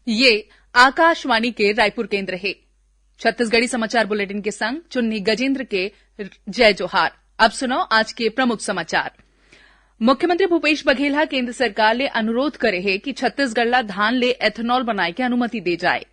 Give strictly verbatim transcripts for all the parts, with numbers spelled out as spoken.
ये आकाशवाणी के रायपुर केंद्र हे। छत्तीसगढ़ी समाचार बुलेटिन के संग चुन्नी गजेंद्र के जय जोहार। अब सुनव आज के प्रमुख समाचार। मुख्यमंत्री भूपेश बघेल ह केंद्र सरकार ले अनुरोध करे हे कि छत्तीसगढ़ ला धान ले ethanol बनाए के अनुमति दे जाए।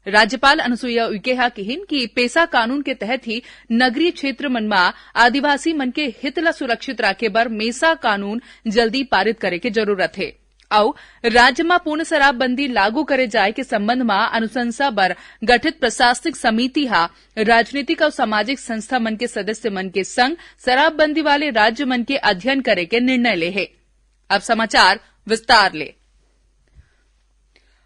राज्यपाल अनुसुईया उइके ह किहिन कि पेसा कानून के तहत ही नगरीय क्षेत्र मन म आदिवासी मन के हित ला सुरक्षित राखे बर मेसा कानून जल्दी पारित करे के जरूरत हे। अउ राज्य म पूर्ण शराबबंदी लागू करे जाए के संबंध म अनुशंसा बर गठित प्रशासनिक समिति ह राजनीतिक अउ सामाजिक संस्था मन के सदस्य मन के संग शराबबंदी वाले राज्य मन के अध्ययन करे के निर्णय ले हे। अब समाचार विस्तार ले।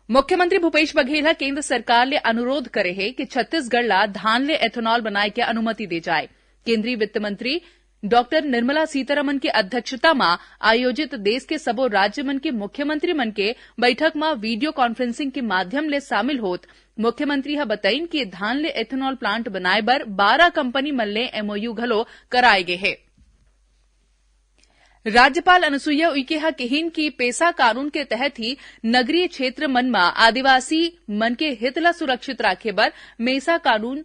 मुख्यमंत्री भूपेश बघेल ह केंद्र सरकार ले अनुरोध करे हे कि छत्तीसगढ़ ला धान ले ethanol बनाए के अनुमति दे जाए। केंद्रीय वित्त मंत्री डॉक्टर निर्मला सीतारमन के अध्यक्षता म आयोजित देश के सबो राज्य मन के मुख्यमंत्री मन के बैठक म video conferencing के माध्यम ले शामिल होत मुख्यमंत्री ह बतइन कि धान ले ethanol plant बनाए बर बारह कंपनी मन ले MOU घलो कराए गे हे। राज्यपाल अनुसुईया उइके ह किहिन कि पेसा कानून के तहत ही नगरीय क्षेत्र मन म आदिवासी मन के हित ला सुरक्षित राखे बर मेसा कानून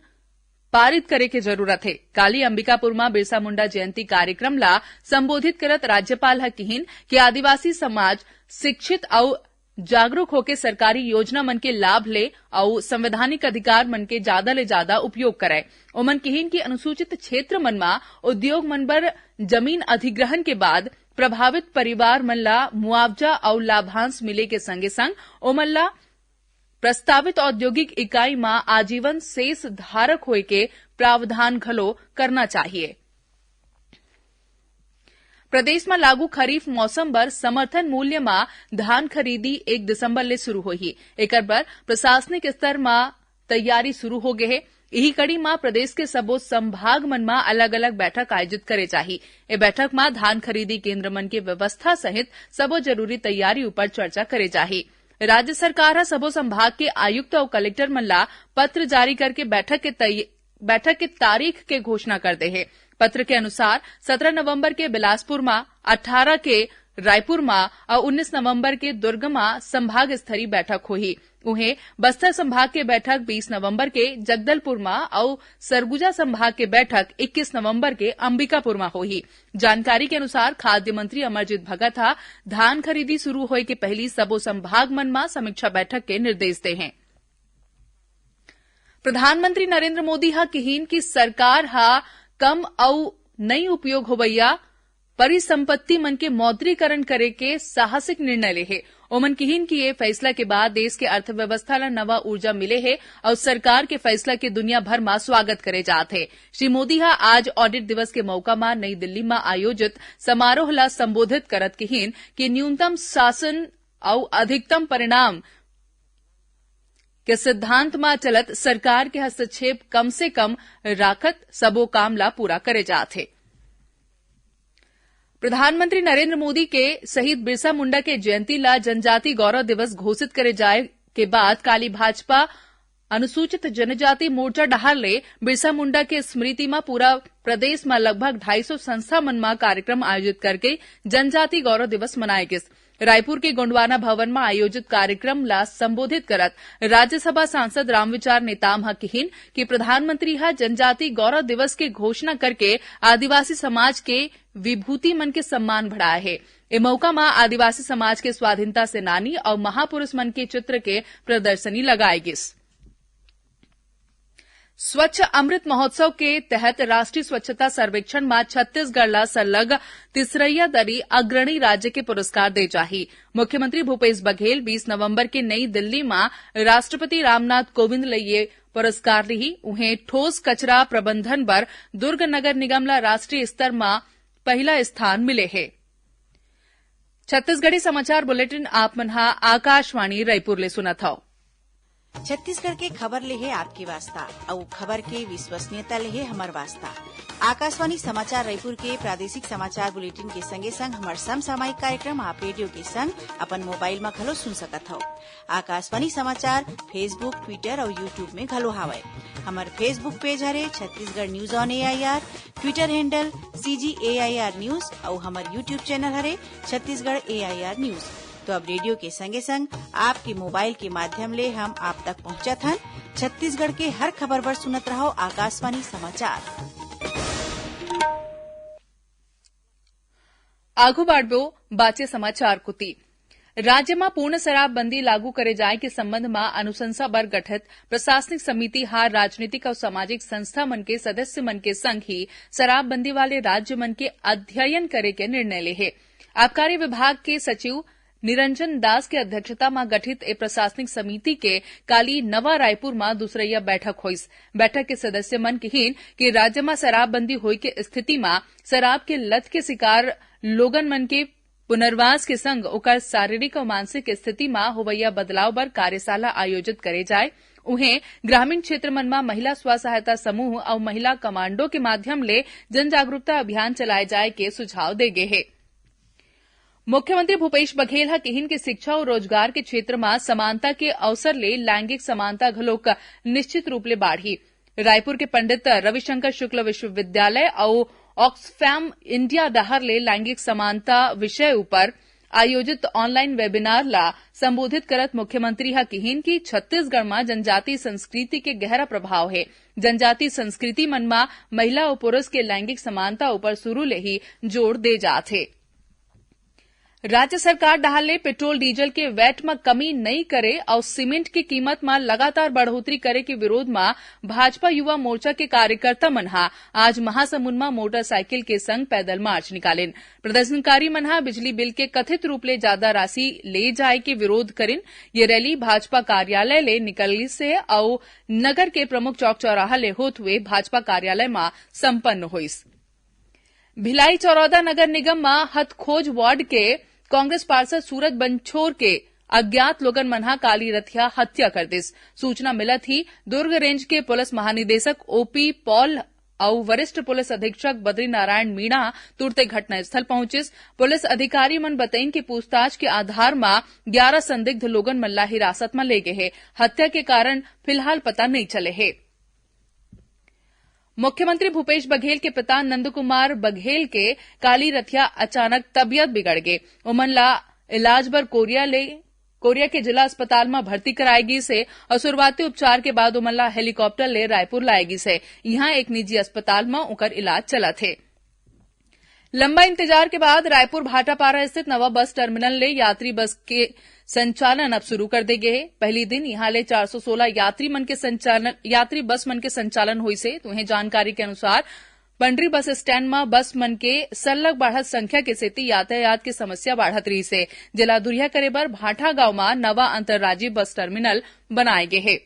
पारित करे के जरूरत हे। काली अंबिकापुर म बिरसा मुंडा जयंती कार्यक्रम ला संबोधित करत राज्यपाल ह किहिन कि आदिवासी समाज शिक्षित अउ जागरूक होके सरकारी योजना मन के लाभ ले अउ संवैधानिक अधिकार मन के जादा ले जादा उपयोग करय। ओमन किहिन कि अनुसूचित क्षेत्र मन म उद्योग मन बर जमीन अधिग्रहण के बाद प्रभावित परिवार मन ला मुआवजा अउ लाभांश मिले के संगे संग ओमन ला प्रस्तावित औद्योगिक इकाई म आजीवन शेष धारक होए के प्रावधान घलो करना चाहिए। प्रदेश म लागू खरीफ मौसम बर समर्थन मूल्य म धान खरीदी एक दिसंबर ले शुरू होही। एकर बर प्रशासनिक स्तर म तैयारी शुरू हो गे हे। इही कड़ी म प्रदेश के सबो संभाग मन म अलग-अलग बैठक आयोजित करे जाही। ए बैठक म धान खरीदी केंद्र मन के व्यवस्था सहित सबो जरूरी तैयारी ऊपर चर्चा करे जाही। राज्य सरकार ह सबो संभाग के आयुक्त अउ कलेक्टर मन ला पत्र जारी करके बैठक के तै-, बैठक के तारीख के घोषणा कर दे हे। पत्र के अनुसार सत्रह नवंबर के बिलासपुर म, अट्ठारह के रायपुर म अउ उन्नीस नवंबर के दुर्ग म संभाग स्तरीय बैठक होही। उहें, बस्तर संभाग के बैठक बीस नवंबर के जगदलपुर म अउ सरगुजा संभाग के बैठक इक्कीस नवंबर के अंबिकापुर म होही। जानकारी के अनुसार खाद्य मंत्री अमरजीत भगत ह धान खरीदी शुरू होए के पहिली सबो संभाग मन म समीक्षा बैठक के निर्देश दे हें। प्रधानमंत्री नरेंद्र मोदी ह किहिन कि सरकार ह कम अउ नई उपयोग होवइया परिसंपत्ति मन के मौद्रीकरण करे के साहसिक निर्णय ले हे। ओमन किहिन कि ये फैसला के बाद देश के अर्थव्यवस्था ला नवा ऊर्जा मिले हे अउ सरकार के फैसला के दुनिया भर म स्वागत करे जात हे। श्री मोदी ह आज ऑडिट दिवस के मौका म नई दिल्ली म आयोजित समारोह ला संबोधित करत किहिन कि न्यूनतम शासन अउ अधिकतम परिणाम के सिद्धांत म चलत सरकार के हस्तक्षेप कम से कम राखत सबो काम ला पूरा करे जात हे। प्रधानमंत्री नरेंद्र मोदी के शहीद बिरसा मुंडा के जयंती ला जनजाति गौरव दिवस घोषित करे जाए के बाद काली भाजपा अनुसूचित जनजाति मोर्चा डहार ले बिरसा मुंडा के स्मृति म पूरा प्रदेश म लगभग ढाई सौ संस्था मन म कार्यक्रम आयोजित करके जनजाति गौरव दिवस मनाए गिस। रायपुर के गोंडवाना भवन म आयोजित कार्यक्रम ला संबोधित करत राज्यसभा सांसद रामविचार नेताम ह किहिन कि प्रधानमंत्री ह जनजाति गौरव दिवस के घोषणा करके आदिवासी समाज के विभूति मन के सम्मान बढ़ाए हे। ए मौका म आदिवासी समाज के स्वाधीनता सेनानी अउ महापुरुष मन के चित्र के प्रदर्शनी लगाए गिस। स्वच्छ अमृत महोत्सव के तहत राष्ट्रीय स्वच्छता सर्वेक्षण म छत्तीसगढ़ ला सरलग तीसरइया दरी अग्रणी राज्य के पुरस्कार दे जाही। मुख्यमंत्री भूपेश बघेल बीस नवंबर के नई दिल्ली म राष्ट्रपति रामनाथ कोविंद ले ये पुरस्कार लिही। उहें, ठोस कचरा प्रबंधन बर दुर्ग नगर निगम ला राष्ट्रीय स्तर म पहिला स्थान मिले हे। छत्तीसगढ़ी समाचार बुलेटिन आप मन ह आकाशवाणी रायपुर ले सुनत हव। छत्तीसगढ़ के खबर ले हे आपके वास्ता, अउ खबर के विश्वसनीयता ले हे हमर वास्ता। आकाशवाणी समाचार रायपुर के प्रादेशिक समाचार बुलेटिन के संगे संग हमर समसामयिक कार्यक्रम आप रेडियो के संग अपन मोबाइल म घलो सुन सकत हव। आकाशवाणी समाचार Facebook, Twitter अउ YouTube में घलो हावय। हमर Facebook page हरे Chhattisgarh News on A I R, Twitter handle C G A I R News अउ हमर YouTube channel हरे Chhattisgarh A I R News। तो अब रेडियो के संगे संग आपके मोबाइल के माध्यम ले हम आप तक पहुंचत हन। छत्तीसगढ़ के हर खबर बर सुनत रहो आकाशवाणी समाचार। आघू बाढ़बो बाचे समाचार कुती। राज्य म पूर्ण शराबबंदी लागू करे जाय के संबंध म अनुशंसा बर गठित प्रशासनिक समिति ह राजनीतिक अउ सामाजिक संस्था मन के सदस्य मन के संग ही शराबबंदी वाले राज्य मन के अध्ययन करे के निर्णय ले हे। आबकारी विभाग के सचिव निरंजन दास के अध्यक्षता म गठित ए प्रशासनिक समिति के काली नवा रायपुर म दूसरइया बैठक होइस। बैठक के सदस्य मन किहीन कि राज्य म शराबबंदी होय के स्थिति म शराब के लत के शिकार लोगन मन के पुनर्वास के संग ओकर शारीरिक अउ मानसिक स्थिति म होवइया बदलाव बर कार्यशाला आयोजित करे जाय। उहें, ग्रामीण क्षेत्र मन म महिला स्व सहायता समूह अउ महिला कमांडो के माध्यम ले जन जागरूकता अभियान चलाए जाय के सुझाव दे गे हे। मुख्यमंत्री भूपेश बघेल ह किहिन के शिक्षा अउ रोजगार के क्षेत्र म समानता के अवसर ले लैंगिक समानता घलोक निश्चित रूप ले बाढ़ही। रायपुर के पंडित रविशंकर शुक्ल विश्वविद्यालय अउ ऑक्सफैम इंडिया डहार ले लैंगिक समानता विषय ऊपर आयोजित ऑनलाइन वेबिनार ला संबोधित करत मुख्यमंत्री ह किहिन कि छत्तीसगढ़ म जनजाति संस्कृति के गहरा प्रभाव हे। जनजाति संस्कृति मन म महिला अउ पुरुष के लैंगिक समानता ऊपर शुरू ले ही जोर दे जात हे। राज्य सरकार डहार ले पेट्रोल डीजल के वैट म कमी नइ करे अउ सीमेंट के कीमत म लगातार बढ़ोतरी करे के विरोध म भाजपा युवा मोर्चा के कार्यकर्ता मन ह आज महासमुंद म मोटरसाइकिल के संग पैदल मार्च निकालिन। प्रदर्शनकारी मन ह बिजली बिल के कथित रूप ले जादा राशि ले जाय के विरोध करिन। ये रैली भाजपा कार्यालय ले निकलिस हे अउ नगर के प्रमुख चौक चौराहा ले होत हुए भाजपा कार्यालय म संपन्न होइस। भिलाई चौरौदा नगर निगम म हथखोज वार्ड के कांग्रेस पार्षद सूरज बंछोर के अज्ञात लोगन मन ह काली रथिया हत्या कर दिस। सूचना मिलत ही दुर्ग रेंज के पुलिस महानिदेशक ओपी पॉल अउ वरिष्ठ पुलिस अधीक्षक बद्रीनारायण मीणा तुरते घटनास्थल पहुंचिस। पुलिस अधिकारी मन बतइन कि पूछताछ के आधार म ग्यारह संदिग्ध लोगन मन ला हिरासत म ले गे हे। हत्या के कारण फिलहाल पता नइ चले हे। मुख्यमंत्री भूपेश बघेल के पिता नंद कुमार बघेल के काली रथिया अचानक तबियत बिगड़ गे। ओमन ला इलाज बर कोरिया ले, कोरिया के जिला अस्पताल म भर्ती कराए गिस हे अउ शुरुआती उपचार के बाद ओमन ला हेलीकॉप्टर ले रायपुर लाए गिस हे। इहां एक निजी अस्पताल म ओकर इलाज चलत हे। लंबा इंतजार के बाद रायपुर भाटापारा स्थित नवा बस टर्मिनल ले यात्री बस के संचालन अब शुरू कर दे गे हे। पहली दिन इहां ले चार सौ सोलह यात्री मन के संचालन, यात्री बस मन के संचालन होइस हे। तो उहें जानकारी के अनुसार पंडरी बस स्टैंड म बस मन के सरलग बाढ़त संख्या के सेती यातायात के समस्या बाढ़त रहिस हे, जेला दुरिहा करे बर भाटा गांव म नवा अंतर्राज्यीय बस टर्मिनल बनाए गे हे।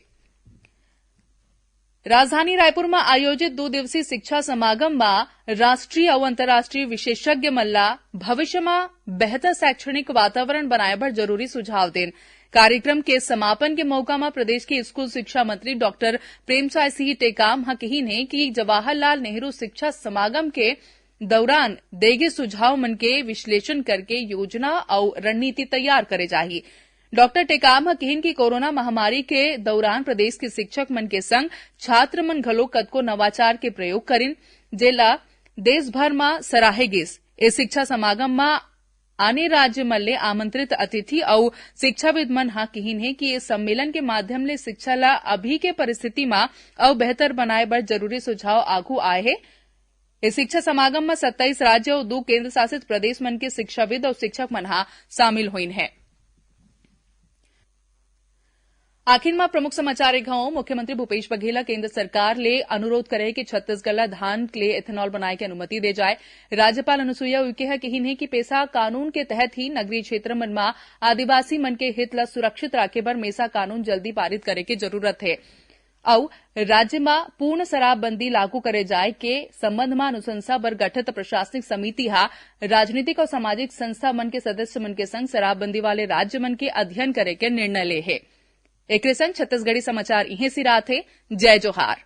राजधानी रायपुर म आयोजित दो दिवसीय शिक्षा समागम म राष्ट्रीय अउ अंतर्राष्ट्रीय विशेषज्ञ मन ला भविष्य म बेहतर शैक्षणिक वातावरण बनाए बर जरूरी सुझाव देन। कार्यक्रम के समापन के मौका म प्रदेश के स्कूल शिक्षा मंत्री डॉक्टर प्रेमसाय सिंह टेकाम ह किहीन हे कि जवाहरलाल नेहरू शिक्षा समागम के दौरान देगे सुझाव मन के विश्लेषण करके योजना अउ रणनीति तैयार करे जाही। डॉक्टर टेकाम ह किहीन कि कोरोना महामारी के दौरान प्रदेश के शिक्षक मन के संग छात्र मन घलो कतको नवाचार के प्रयोग करिन, जेला देश भर म सराहे गिस। ए शिक्षा समागम म आने राज्य मन ले आमंत्रित अतिथि अउ शिक्षाविद मन ह किहीन हे कि ए सम्मेलन के माध्यम ले शिक्षा ला अभी के परिस्थिति म अउ बेहतर बनाए बर जरूरी सुझाव आघू आए हे। ए शिक्षा समागम म सत्ताईस राज्य अउ दू केंद्र शासित प्रदेश मन के शिक्षाविद अउ शिक्षक मन ह शामिल होइन हे। आखिर म प्रमुख समाचार एक घाव, मुख्यमंत्री भूपेश बघेल ह केंद्र सरकार ले अनुरोध करे हे कि छत्तीसगढ़ ल धान ले ethanol बनाए के अनुमति दे जाए। राज्यपाल अनुसुईया उइके ह किहीन हे कि पेसा कानून के तहत ही नगरीय क्षेत्र मन म आदिवासी मन के हित ल सुरक्षित राखे बर मेसा कानून जल्दी पारित करे के जरूरत हे। अउ राज्य म पूर्ण शराबबंदी लागू करे जाए के संबंध म अनुशंसा बर गठित प्रशासनिक समिति ह राजनीतिक अउ सामाजिक संस्था मन के सदस्य मन के संग शराबबंदी वाले राज्य मन के अध्ययन करे के निर्णय ले हे। एकरे संग छत्तीसगढ़ी समाचार इहें सिरात हे। जय जोहार।